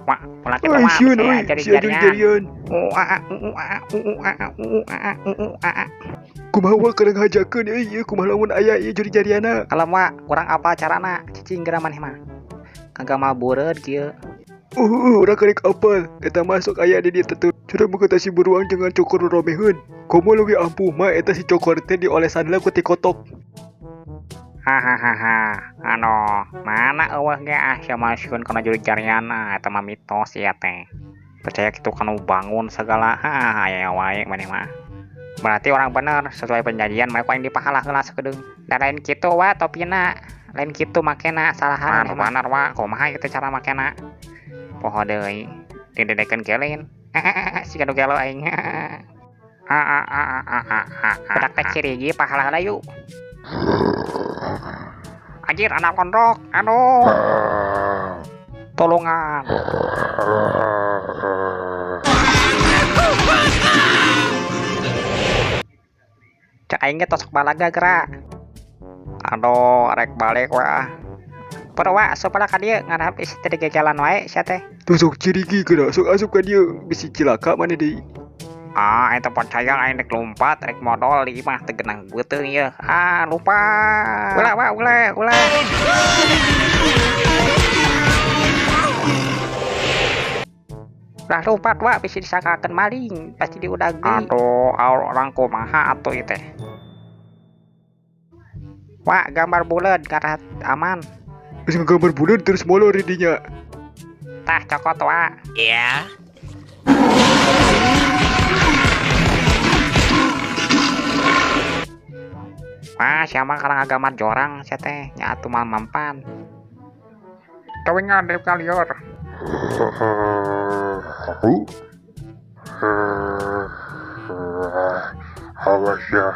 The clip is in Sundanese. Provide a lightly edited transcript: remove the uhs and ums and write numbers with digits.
Wah, ulah kitu Euy mah sieun bisa euy, jadi sia jarian. jari-jarian. U a a u u a a u u a a u u a a u u a a. Kumaha wa kadang hajakeun euy ieu kumaha lamun aya ieu jari-jarianna. Kalem wa, urang apal carana, cicing geura maneh mah. Kagak mah bureut kieu. Oh, urang karek apal. Eta masuk aya di dieu teh. Cara mah si beruang jangan cokor romeheun. Komo leuwih ampuh mah eta si cokor teh diolesan heula ku ti kotok. Hahaha, ano, mana eueuh ge ah sia mah sieun kana jari-jarian eta mah mitos ieu teh. Percaya kitu kanu bangun segala, ha aya wae maneh mah. Berarti orang bener sesuai perjanjian mereka yang dipahala heula sakedeung. Da lain kitu wa topina, lain kitu makena salahan maneh mah. Bener wa, kumaha ieu teh cara makena? Poho deui, didedekeun kieu lain. Siga nu gelo aing. A a a a a a a. Budak teh cirigi pahala heula yuk. Anjir anak kondrok, aduh. Tolongan. Cek aing ge tosok balaga geura. Aduh, rek balik wah. Pero wa asup lah ka dieu ngarahap isi teh digegelan wae sia teh. Tuh sok cirigi geura, sok asup ka dieu bisi cilaka maneh deui. Ah, eta percaya aing rek lompat, rek modol di imah teu genah beuteung ieu. Ah, lupa. Ulah wa, ulah, ulah. Lah lompat wa bisi disangkakeun maling, pasti diudag deui. Aduh, orang kumaha atuh ieu teh. Wa, gambar buleud ngarah aman. Geus ngagambar buleud terus molor di dinya. Tah cokot wa. Iya. Wah, siapa karang agama jorang sia teh, nya atuh mal mampan. Tawingan deui kalior. Awas ya.